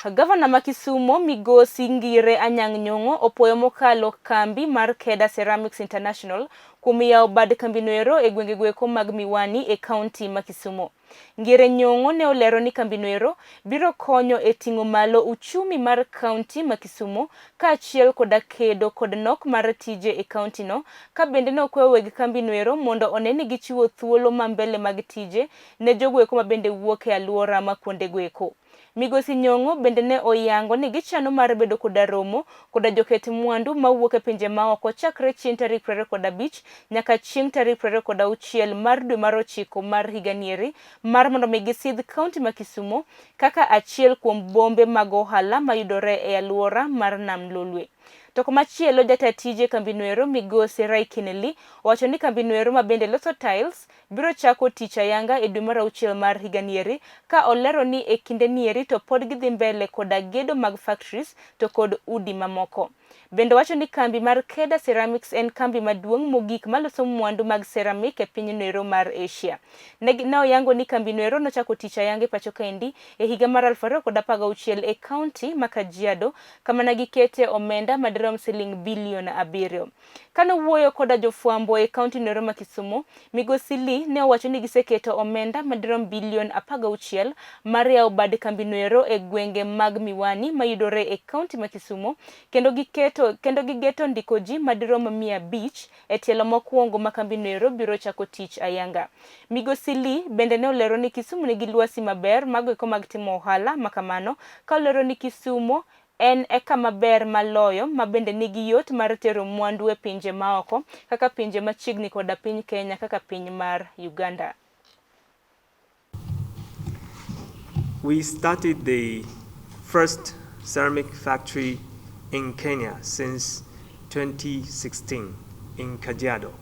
Gavana ma Kisumo Migosi Ngire Anyang' Nyong'o opuoyo mokalo kambi mar Keda Ceramics International kuom yawo bad kambinoero e gwenge goeko mag Miwani e kaunti ma Kisumo. Ngire Nyong'o ne olero ni kambinoero biro konyo e ting'o malo uchumi mar kaunti ma Kisumo kaachiel koda kedo kod nok mar tije e kaunti no, ka bende ne okwayo weg kambinoero mondo one ni gichiwo thuolo ma mbele mag tije ne jogoeko ma bende wuok e aluora ma kuonde goeko. Migosi Nyong'o bende ne oyango ni gichano mar bedo koda romo koda joket mwandu mawuok e pinje maoko chakre chieng' tarik 25 nyaka chieng' tarik 26 mar dwe mar ochiko mar higanieri mar mondo mi gisidh kaunti ma Kisumo kaka achiel kuom bombe mag ohala mayudore e aluora mar Nam Lolwe. To komachielo jata tije kambinoero Migosi Ray Kinely owacho ni kambinoero ma bende loso tiles biro chako tich ayanga e dwe mar auchiel mar higanieri ka olero ni e kinde nieri to pod gidhi mbele koda gedo mag factories to kod udi mamoko. Bende owacho ni kambi mar Keda Ceramics en kambi maduong' mogik maloso mwandu mag ceramic e piny noero mar Asia. Ne oyango ni kambi noero nochako tich ayanga e pacho kaendi e higa mar 2016 e kaunti ma Kajiado kama ne gikete omenda madirom siling bilion 7. Kane owuoyo koda jofwambo e kaunti noero ma Kisumu, Migosi Lee ne owacho ni giseketo omenda madirom bilion 16 mar yawo bad kambi noero e gwenge mag Miwani mayudore e kaunti ma Kisumu kendo giketo kendo gigeto ndiko ji madirom 500 e tielo mokwongo ma kambi noero biro chako tich ayanga. Migosi Lee bende ne olero ni Kisumu nigi lwasi maber mago eko mag timo ohala makamano ka olero ni Kisumu en e kama ber maloyo ma bende nigi yot mar tero mwandu e pinje maoko kaka pinje machiegni koda piny Kenya kaka piny mar Uganda. We started the first ceramic factory in Kenya since 2016 in Kajiado.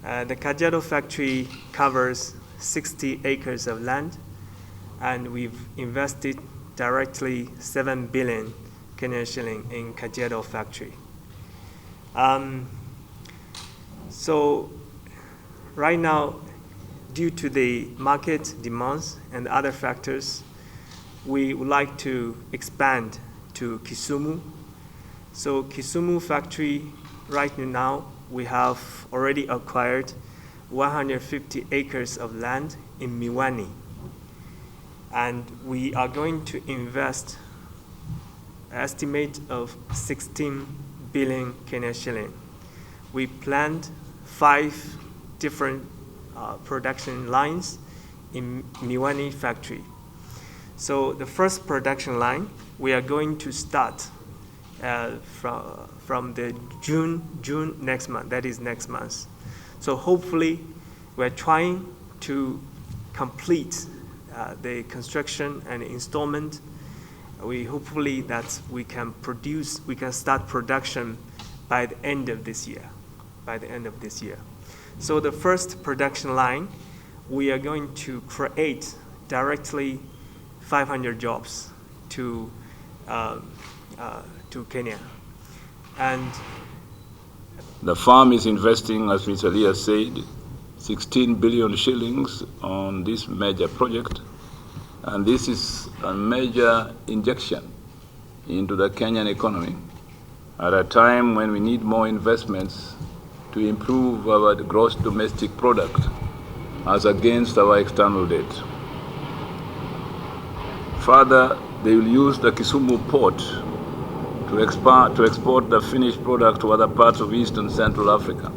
The Kajiado factory covers 60 acres of land, and we've invested directly 7 billion Kenyan shilling in Kajiado factory. So right now, due to the market demands and other factors, we would like to expand to Kisumu. So Kisumu factory, right now, we have already acquired 150 acres of land in Miwani. And we are going to invest an estimate of 16 billion Kenya shilling. We planned 5 different production lines in Miwani factory. So the first production line, we are going to start from the June next month, that is next month. So hopefully we're trying to complete the construction and installment. We hopefully that we can produce, we can start production by the end of this year, by the end of this year. So the first production line, we are going to create directly 500 jobs to Kenya. And the farm is investing, as Mr. Lee has said, 16 billion shillings on this major project, and this is a major injection into the Kenyan economy at a time when we need more investments to improve our gross domestic product as against our external debt. Further, they will use the Kisumu port to export the finished product to other parts of East and Central Africa.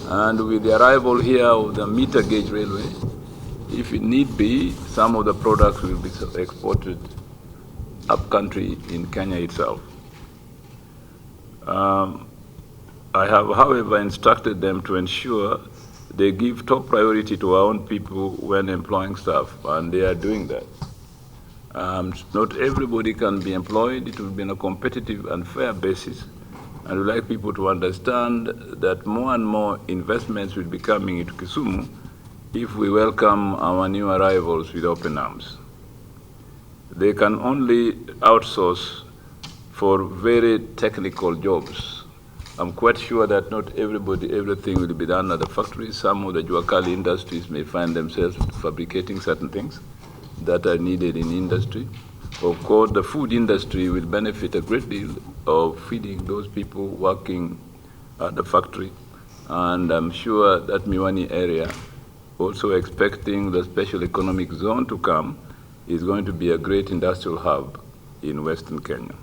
And with the arrival here of the meter gauge railway, if it need be, some of the products will be exported up country in Kenya itself. I have, however, instructed them to ensure they give top priority to our own people when employing staff, and they are doing that. Not everybody can be employed. It will be on a competitive and fair basis. And we'd like people to understand that more and more investments will be coming into Kisumu if we welcome our new arrivals with open arms. They can only outsource for very technical jobs. I'm quite sure that not everything will be done at the factory. Some of the Juakali industries may find themselves fabricating certain things that are needed in industry. Of course, the food industry will benefit a great deal of feeding those people working at the factory. And I'm sure that Miwani area, also expecting the special economic zone to come, is going to be a great industrial hub in Western Kenya.